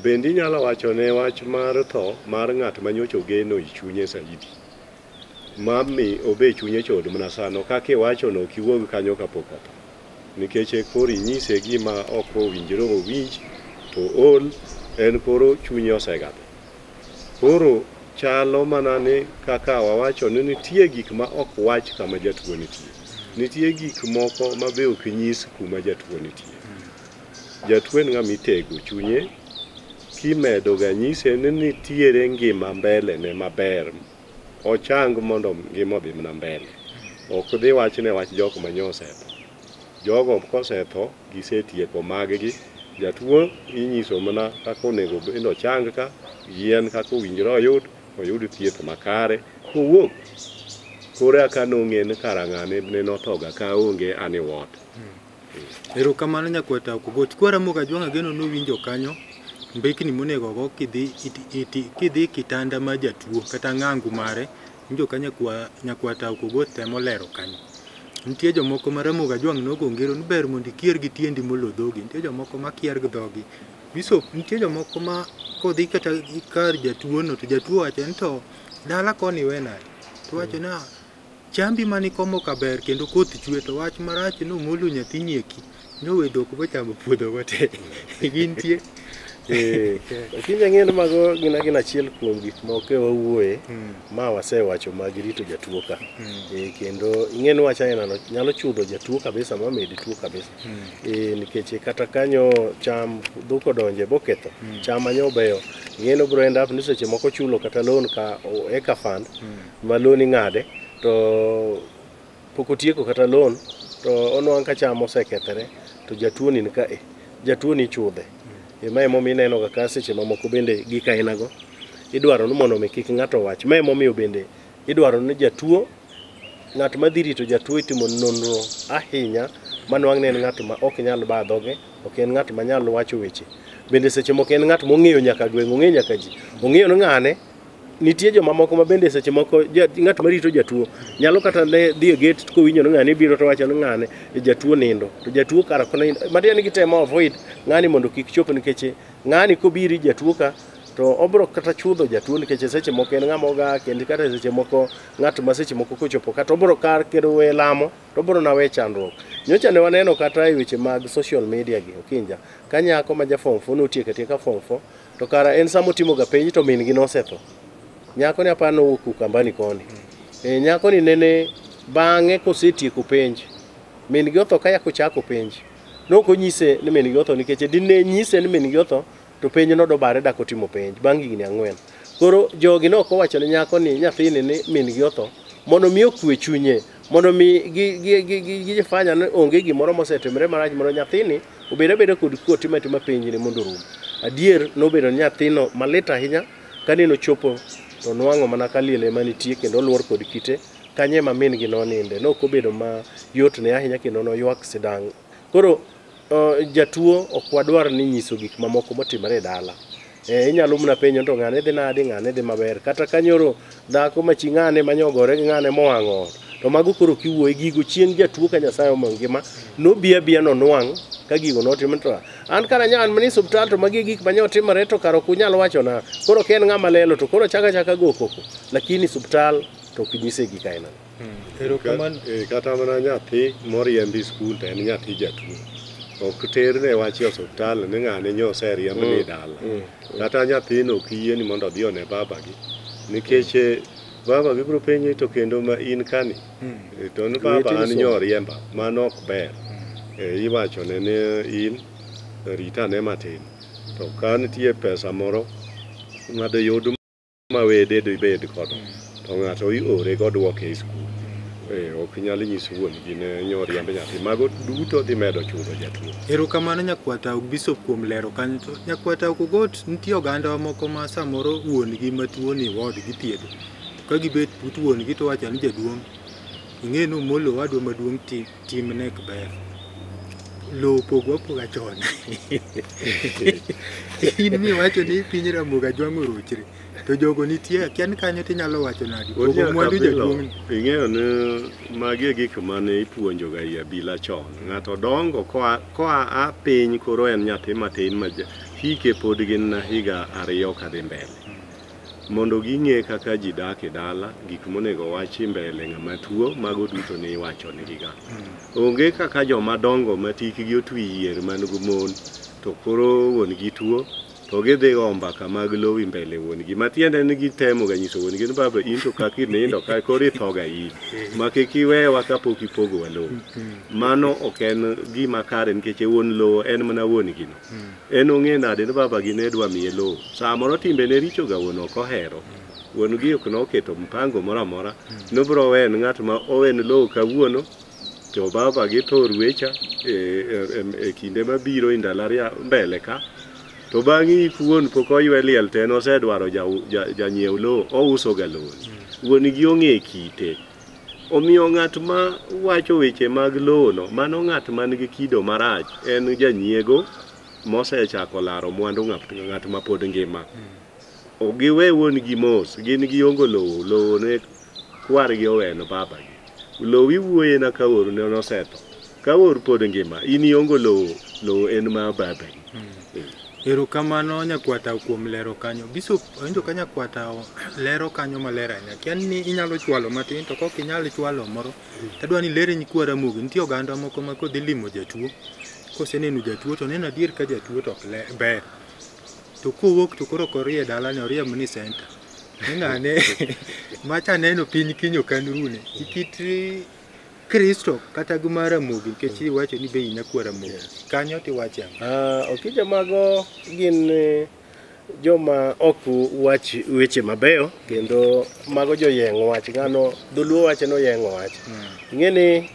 Bende inyalo wachone wach mar tho mar ng'at ma nyocha ogeno e chunye saidi. Ma mi obe chunye chod mana sano kaka iwachono ok iwuog kanyo kapok otho. Nikech koro inyise gima ok owinjore owinj to ol en koro chunye osegadho. Koro chalo mana ni kaka wawacho ni nitie gik ma ok wach kama jatuo nitie. Nitie gik moko ma be ok nyis kuma jatuo nitie. Jatuo en ng'ama itego chunye kimedo ga nyise ni nitiere ngima mbele ne maber. Ochang mondo ngima odhi mana mbele. Ok dhi wachne wach jok ma nyo osetho. Jogo kosetho gisetieko mag-gi. Jatuo inyiso mana kaka onego bed ochang ka, yien kaka owinjore oyud thieth makare kowuok. Koro eka nong'e ni kara ng'ane ne nothoga ka onge an e ward. Erokamano Nyakwar Kogot. Kwa Ramogi Ajwang' ageno nowinjo kanyo mbekni monego ogo kidhi kitanda mar jatuo kata ng'angu mare. Winjo ka Nyakwar Kogot temo lero kanyo. Nitie jomoko ma Ramogi Ajwang' nogo ngero ni ber mondo ikier gi tiendi molo dhogi. Nitie jomoko ma kier gi dhogi. Bishop, nitie jomoko ma kodhi kata kar jatuo no to jatuo wacho ni to dala koni iwe nade? To wacho ni chambi manikomo ka ber kendo koth chwe to wach marach nomolo nyathi nyieki nowe dhok bochamo puodho go te. Gintie. Kinjo ng'e ni mago gin achiel kuom gik ma ok wawuoye ma wasewacho mag rito jatuo ka. Kendo ing'e ni wach ainano nyalo chudho jatuo kabisa ma med tuo kabisa. Nikech kata kanyo cham dhok odonje boketho cham manyo beyo ing'e ni obiro end up ni seche moko chulo kata loan ka eka fund ma loan ing'ade to pok otieko kata loan to onwang' ka cham osekethore to jatuo ni ka jatuo ni chudhe. Ma emomiyo ineno ga ka seche mamoko bende gik ainago idwaro ni mondo mi kik ng'ato wach. Ma emomiyo bende idwaro ni jatuo ng'at madhi rito jatuo itimo nonro ahinya manwang' ni en ng'at ma ok nyal baa dhoge, ok en ng'at manyal wacho weche. Bende seche moko en ng'at mong'eyo nyaka gweng', ong'eyo nyaka ji. Ong'eyo ni ng'ane nitie jomamoko ma bende seche moko ng'at marito jatuo nyalo kata ne dhi e gate kowinjo ni ng'ane biro to wacho ni ng'ane jatuo nindo to jatuo kara ok nind. Matiende ni gitemo avoid ng'ani mondo kik chop nikech ng'ani kobiri jatuo ka to obro kata chudho jatuo nikech seche moko en ng'ama ogak kendo kata seche moko ng'at ma seche moko kochopo kata obro kar kendo we lamo to obro na we chandruok. Nyocha ne waneno kata e weche mag social media gi Okinja ka nyako ma ja form 4 notieko atieka form 4 to kara en sama otimo ga penj to min gi nosetho. Nyako ni aparo nowuok Ukambani koni. Nyako ni nene bang'e kosetieko penj min gi otho ka yak ochako penj. Nok onyise ni min gi otho nikech dine nyise ni min gi otho to penj nodobare dak otimo penj bang' higni 4. Koro jogi nok owacho ne nyako ni nyathini ni min gi otho mondo mi okwe chunye, mondo mi gifanya ni onge gimoro mosetimore marach mondo nyathini obed abeda kod kwe otim atima penjni mondo orum. Adier nobedo ni nyathino malit ahinya kane nochopo to nwang'o mana ka liel ema nitie kendo oluor kod kite kanye ema min gi noninde. Nok obedo mayot ne ahinya kendo noywak sidang'. Koro jatuo ok wadwar ni nyiso gik mamoko motimore e dala. Inyalo mana penjo to ng'ane dhi nade, ng'ane dhi maber. Kata kanyoro dhako ma chi ng'ane manyogore gi ng'ane mowang'o ot. To mago koro kiwuoye gigo chieng' jatuo ka Nyasaye omiyo ngima nobi abiya nonwang' ka gigo notimore to an kara nya an mana e osiptal to magi e gik mane otimore to kara ok unyal wachona. Koro ka en ng'ama lelo to koro chaka chaka go koko. Lakini osiptal to ok nyise gik aina. Erokamano. Kata mana nyathi moriembi skul to en nyathi jatuo. Ok terne wach e osiptal ni ng'ane nyo oseriemb ni dala. Kata nyathino ok yieni mondo odhi one babagi. Nikech babagi biro penje to kendo ma in kani. To ni baba an nyo oriemba. Mano ok ber. Iwachone ni in ritane matin. To ka nitie pesa moro madiyud ma wede dibed godo to ng'ato iore goduoke e skul. Ok nyal nyiso wuon gi ne nyo oriemb nyathi. Mago duto dhi medo chudho jatuo. Erokamano Nyakwata Bishop kuom lero kanyo. To Nyakwata Okogot nitie oganda moko ma samoro wuon gi matuo ni ward githiedho. Ka gibet but wuon gi to wacho ni jaduong' ing'e ni Omolo owadwa maduong' timne ok ber. Lowo pogwa apoga chon. In miwacho ni piny Ramogi Ajwang' orochre. To jogo nitie akia ni kanyo tinyalo wacho nadi. Pogo mwandu jaduong'. Ing'eyo ni magi e gik mane ipuonjo ga ei abila chon. Ng'ato dongo koa a piny koro en nyathi matin ma hike pod gin higa 2 kadhi mbele. Mondo ging'e kaka ji dak e dala, gik monego wachi mbele ng'ama tuo, mago duto ne iwacho negi ga. Onge kaka joma dongo ma tikgi otwi yier man gi mon to koro wuon gi tuo to gidhi go mbaka mag lowi mbele wuon gi. Matiende ni gitemo ga nyiso wuon gi ni baba in to kaka inindo ka koro itho ga in. Ma kik iwewa kapok ipogowa lowo. Mano ok en gima kare nikech wuon lowo en mana wuon gi no. En ong'e nade ni baba gi ne dwa miye lowo. Samoro timbene richo ga wuon ok ohero. Wuon gi ok noketo mpango moro amora. Nobiro wen ng'at ma owen lowo kawuono to baba gi tho ruecha e kinde mabiro e ndalo 2 mbele ka. To bang'e ik wuon pok oywe liel to en osedwaro janyiew lowo, ouso ga lowo. Wuon gi ong'e kite. Omiyo ng'at ma wacho weche mag lowo no, mano ng'at man gi kido marach, en janyiego mosechako laro mwandu ng'at ma pod ngima. Giwe wuon gi mos, gin giongo lowo, lowo ne kwargi oweno babagi. Lowo iwuoye na ka wuoru ne nosetho. Ka wuoru pod ngima, in iongo lowo, lowo en ma babagi. Erokamano Nyakwata kuom lero kanyo. Bishop, awinjo ka Nyakwata lero kanyo maler ahinya. Kia ni inyalo chwalo matin to kok inyal chwalo moro. Tadwa ni lere nyikwa Ramogi. Nitie oganda moko ma kodhi limo jatuo, koseneno jatuo to neno adier ka jatuo to ok ber. To kowuok to koro ok orie dalane, orie mana e center. Ni ng'ane macha neno piny kiny ok an rune. Ikit Kristo kata gi mar Ramogi nikech iwacho ni be in nyakwar Ramogi. Kanyo tiwache ang'o? Okija mago gin joma ok wach weche mabeyo kendo mago joyeng' wach. Ng'ano dholuo wacho ni oyeng'o wach. Ing'e ni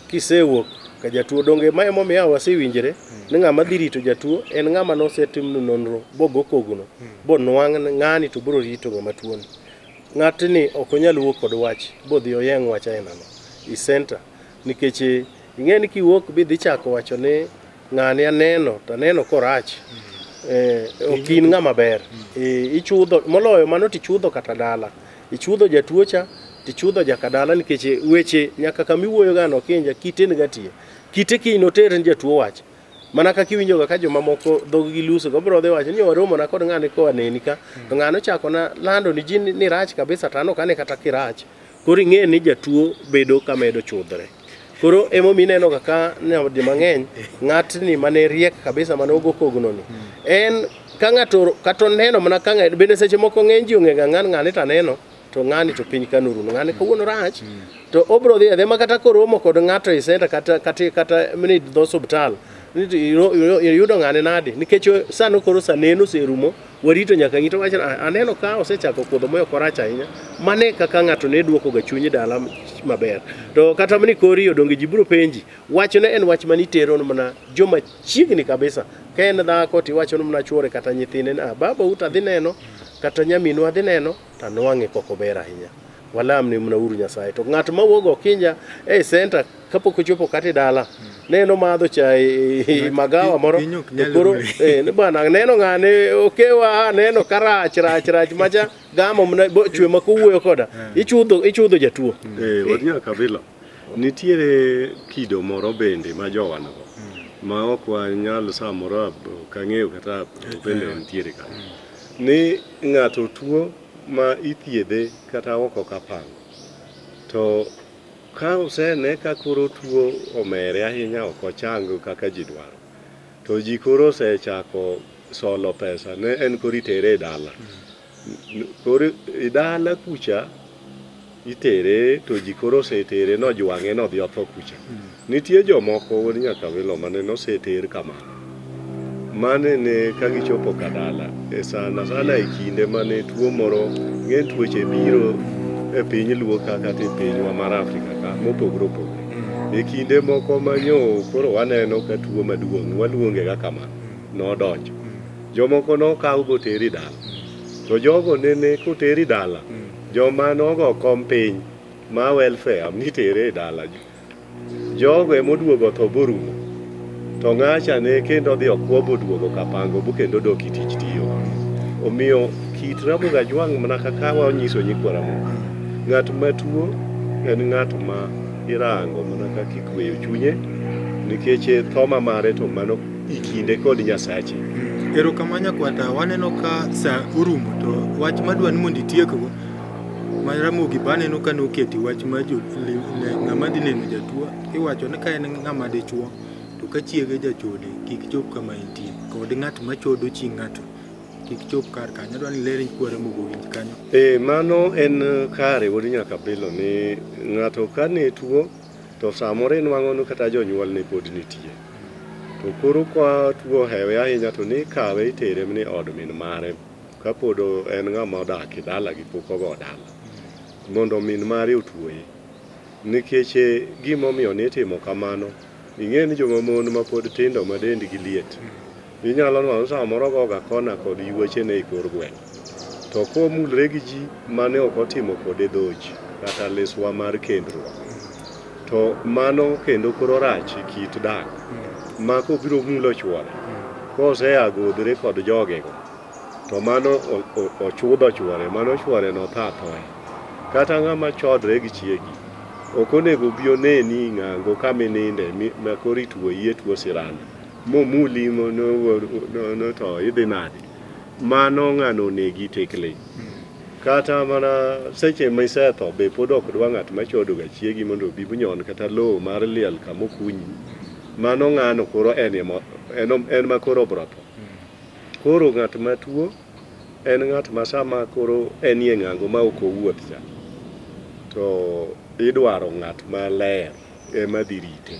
kisewuok ka jatuo donge ma emomiyo wasewinjre ni ng'ama dhi rito jatuo en ng'ama nosetimne nonro bogo kogno bonwang' ni ng'ani to biro rito ng'ama tuo ni. Ng'atni ok onyal wuok kod wach bodhi oyeng' wach ainano i center nikech ing'e ni kiwuok bidhi chako wacho ni ng'ani aneno to aneno korach. Ok in ng'ama ber. Ichudho moloyo mano tichudho kata dala. Ichudho jatuo cha, tichudho jakadala nikech weche nyaka kama iwuoyo gano kinja kite ni gatie. Kite kiny noter ni jatuo wach. Mana kaka iwinjoga ka jomamoko dhog gi luso go bro dhi wacho ni waromo na kod ng'ane koa neni ka. To ng'ano ochako na lando ni ji ni rach kabisa to an ok ane kata kirach. Koro ing'e ni jatuo bedo kamedo chudhre. Koro emomiyo ineno ga ka di mang'eny ng'atni mane riek kabisa mane ogo kogno ni. En ka ng'ato kata oneno mana ka ng'ato bende seche moko ng'eny ji ong'e ga ng'ani ng'ani to aneno to ng'ani to piny ka norumo ng'ani kawuono rach to obro dhi adhiya ma kata koromo kod ng'ato e center kata kata kata mini dho osiptal ni to iyudo ng'ane nade nikech sano koro sa neno oserumo warito nyaka ng'i to wacho aneno ka osechako kuodho moyo korach ahinya mane kaka ng'ato ne duoko ga chunye dala maber to kata mani kori odonge ji biro penji wachne en wach manitero mana joma chiegni kabisa ka en dhako tiwacho mana chuore kata nyithinde ni baba uta dhi neno kata nyaminwa dhi neno to anwang'e kok ober ahinya walam ne mana uru Nyasaye to ng'at ma wuok okinja e center kapok ochopo kata e dala neno madho chai e magawa moro koro bwana neno ng'ane okewa neno karach rach rach macha gamo mana chwe ma kowuoyo koda ichudho jatuo. Wad Nyakabilo nitiere kido moro bende ma jowa nigo ma ok wanyal samoro ok ang'eyo kata bende nitiere kanyo ni ng'ato tuo ma ithiedhe kata oko kapango to ka osene ka koro tuo omere ahinya ok ochang kaka ji dwaro to ji koro osechako solo pesa ne en koro itere e dala koro e dala kucha itere to ji koro osetere nojwang'e nodhi otho kucha. Nitie jomoko wuod Nyakawilo mane noseter kamano mane ne ka gichopo kadala e sana sana e kinde mane tuo moro ng'e tuoche biro e piny Luo ka kata e pinywa mar Afrika ka mopogore opogore. E kinde moko manyo koro waneno ka tuo maduong' waluonge ga kamano nodonjo. Jomoko nokaw boteri dala to jogo nene koteri dala joma nogo kom piny ma welfare nitere e dala jogo emoduogo tho borumo to ng'acha ne kendo odhi okwo boduogo kapango bo kendo dok e tich tiyo. Omiyo kit Ramogi Ajwang' mana kaka wanyiso nyikwa Ramogi ng'at matuo en ng'at ma irango mana kaka ikweyo chunye nikech tho ma mare to mano ikinde kod Nyasache. Erokamano nyakwata, waneno ka sa orumo to wach madwa ni mondo itiekgo ma Ramogi be aneno ka noketi wach ma ng'ama dhi neno jatuo iwacho ni ka en ng'ama dichuo to ka chiege jachode kik chop kama entie kod ng'at machodo chi ng'ato kik chop kar kanyo. Adwa ni iler nyikwa Ramogi owinj kanyo. Mano en kare wuod Nyakabilo ni ng'ato ka ne tuo to samoro inwang'o ni kata jonyuolne pod nitie to koro ka tuo ohewe ahinya to ni ikawe itere ni od min mare kapod en ng'ama odak e dalagi pok ogo dala mondo min mare otuoye nikech gimomiyo nitimo kamano ing'e ni joma mon mapod tindo ma dendgi liet inyalo nwang'o samoro ogoga kona kod yuochene e kor gweng' to komulre gi ji mane ok otimo kode dhoch kata liswa mar kendruok to mano kendo koro rach e kit dak ma kobiro mulo chuore kosea godhre kod jogego to mano ochudho chuore mano chuore notho athoya. Kata ng'ama chodre gi chiegi ok onego obi oneni ng'ango kama ininde ma koro ituoyi e tuo sirana momuli no to idhi nade mano ng'ano onegi tekle. Kata mana seche misetho be pod ok dwa ng'at machodo ga chiegi mondo obi nyon kata lowo mar liel kamokunyi mano ng'ano koro en ma koro obro tho. Koro ng'at matuo en ng'at ma sama koro enie ng'ango ma ok owuoth cha to idwaro ng'at maler ema dhi rite.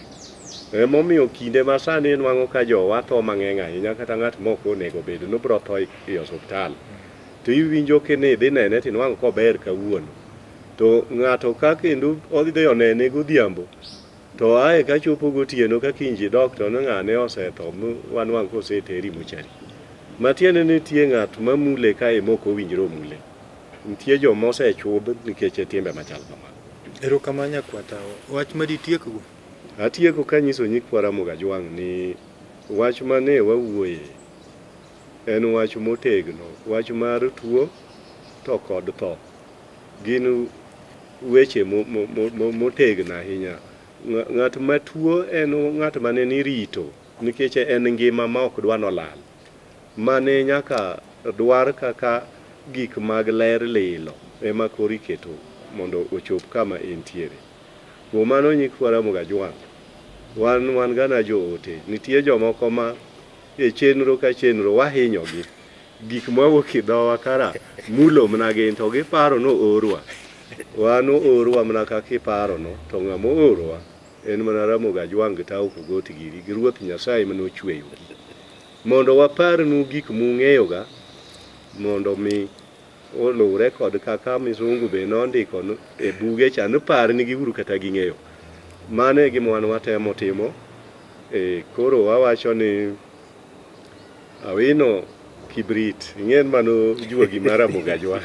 Emomiyo kinde ma sani inwang'o ka jowa tho mang'eny ahinya kata ng'at mok onego bed nobro tho e osiptal to iwinjo kini idhi nene tinwang'o kober kawuono to ng'ato ka kendo odhi onene godhiambo to ae kachopo gotieno ka kiny idok to ng'ane osetho wanwang' koseteri mochari. Matiende ni nitie ng'at mamule kae mok owinjore omule. Nitie joma osechudh nikech timbe machal kamano. Erokamano nyakwata, wach maditiekgo? Atieko kanyiso nyikwa Ramogi Ajwang' ni wach mane wawuoye En wach motegno, wach mar tuo to kod tho. Gin weche motegno ahinya. Ng'at matuo en ng'at mane nirito nikech en ngima ma ok dwa nolal. Mane nyaka dwar kaka gik mag ler lilo ema koro iketo mondo ochop kama entiere. Kuom mano nyikwa Ramogi Ajwang', wan gana joote. Nitie jomoko ma e chenro ka chenro wahinyogi. Gik mawuok e dhowa kara mulo mana gin to giparo ni oorwa. Wan oorwa mana kaka iparo no, to ng'ama oorowa en mana Ramogi Ajwang' gi Tao Kogot giri gi Ruoth Nyasaye mane ochweyogi. Mondo waparnu gik mung'eyoga mondo mi oluwre kod kaka misungu be nondiko e buge cha ni parnigi uru kata ging'eyo. Mano e gima wan watemo timo. Koro wawacho ni Awino Kibrit, ing'en mano juogi mar Ramogi Ajwang'.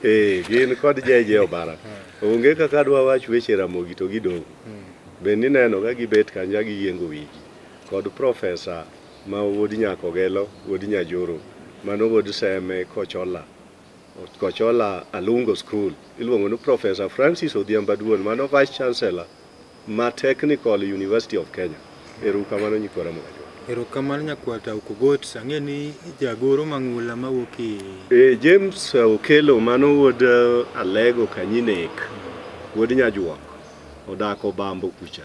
Gin kod JJ Obara. Onge kaka dwa wach weche Ramogi to gidong'. Bende ineno ka gibet kanja giyiengo wigi. Kod profesa ma wuod Nyakogelo, wuod Nyajoro, mano wuod Seme Kochola. Kochola Alungo School. Iluongo ni Professor Francis Odhiambo Aduol, mano Vice Chancellor ma Technical University of Kenya. Erokamano nyikwa Ramogi Ajwang'. Erokamano nyakwar Tao Kogot. Ang'e ni jagoro mang'ula mawuok e James Okelo mano wuod Alego Kanyinek, wuod Nyajuok, odak Obambo kucha.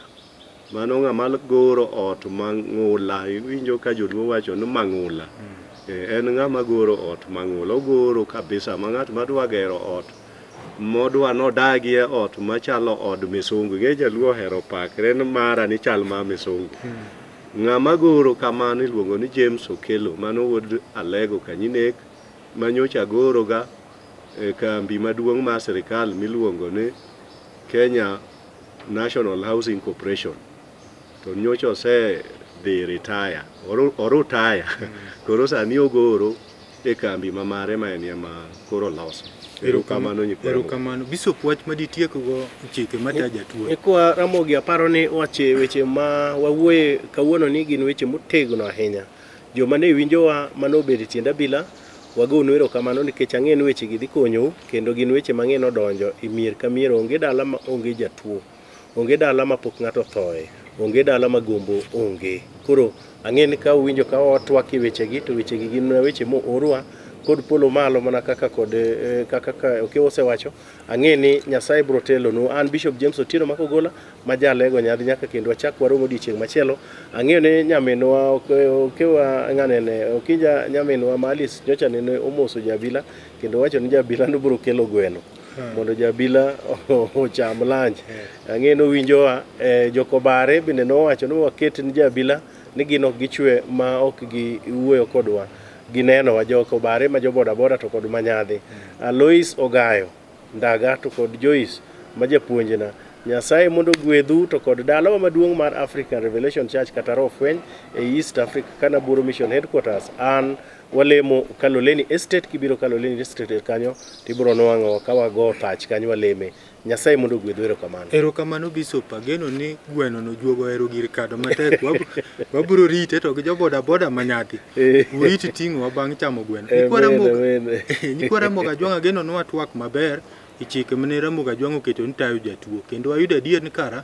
Mano ng'ama goro ot mang'ula, iwinjo ka joluo wacho ni mang'ula. En ng'ama goro ot mang'ula, ogoro kabisa ma ng'at madwa gero ot modwa nodagie ot machalo od misungu. Ing'e jaluo ohero pakre ni mara ni chal ma misungu. Ng'ama goro kamano iluongo ni James Okelo, mano wuod Alego Kanyinek, manyocha goro ga e kambi maduong' mar sirikal miluongo ni Kenya National Housing Corporation. To nyocha ose dhi retire, orutaya. Koro sani ogoro e kambi ma mare ma en ema koro loso. Erokamano nyikwa Ramogi. Erokamano. Bishop, wach maditiekgo chike matayo jatuo. Nyikwa Ramogi, aparo ni weche ma wawuoye kawuono ni gin weche motegno ahinya. Joma ne winjowa mane obedo e tiend abila, wagonu erokamano nikech ang'e ni weche gi dhi konyou kendo gin weche mang'e nodonjo e mier ka mier. Onge dala ma onge jatuo, onge dala ma pok ng'ato othoe, onge dala ma gombo onge. Koro ang'e ni ka uwinjo ka watwak e wechegi to wechegi gin weche moorwa kod polo malo mana kaka kod kaka Okewo osewacho. Ang'e ni Nyasaye biro telonu. An Bishop James Otieno Makogola ma jalego nyadhi nyaka kendo wachak warom odiechieng' machielo. Ang'eyo ni nyaminwa Okewa ng'anene Okinja nyaminwa ma Alice nyocha nene omoso jabila kendo wacho ni jabila nobiro kelo gweno mondo jabila ocham lunch. Ang'e ni owinjowa. Jokobare bende nowacho ni waket ni jabila ni gin ok gichwe ma ok giwuoyo kodwa. Ginenowa jokobare ma jo boda boda to kod manyadhi. Alois Ogayo Ndaga to kod Joyce ma japuonjna. Nyasaye mondo ogwedhu to kod dalawa maduong' mar African Revelation Church kata Roho Fweny e East Africa Kanaburo Mission Headquarters. An walemo Kaloleni Estate, kibiro Kaloleni Estate kanyo tibiro nwang'o ka wago pach kanyo waleme. Nyasaye mondo ogwedhu, erokamano. Erokamano Bishop, ageno ni gweno no juogo ohero gir kado matek. Wabiro rite to gi jo boda boda manyadhi. Urit ting'owa bang' chamo gweno. Nyikwa Ramogi Ajwang' ageno ni watwak maber e chike mane Ramogi Ajwang' oketo ni tayo jatuo. Kendo wayudo adier ni kara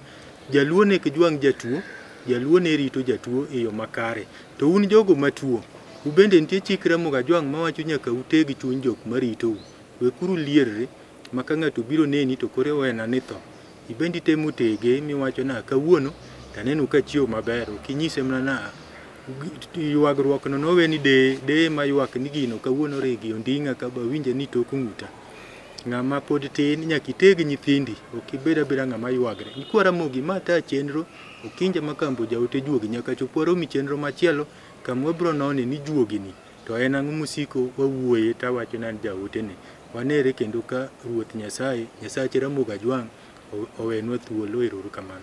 jaluo ne ok jwang' jatuo, jaluo ne rito jatuo e yo makare. To un jogo matuo, ubende nitie chik Ramogi Ajwang' mawacho nyaka uteg chuny jok maritou. Wekuru lierre ma ka ng'ato biro neni to koro iwena ni tho. Ibendi temo tege miwacho na kawuono taneno ka chiewo maber. Ok inyise mana na ywagruok no noweni deye maywak ni gino kawuono regi onding'a ka bawinje ni tok ng'uta. Ng'ama pod tin nyaka iteg nyithindi, ok ibed abeda ng'ama ywagre. Nyikwa Ramogi ma ta chenro Okinja Makambo jaote juogi nyaka chop warom e chenro machielo kama wabiro none ni juogi ni to en ang'o mosiko wawuoye tawacho ni an jaote ni. Wanere kendo ka Ruoth Nyasaye, Nyasach Ramogi Ajwang' owenwa thuolo. Ero uru kamano.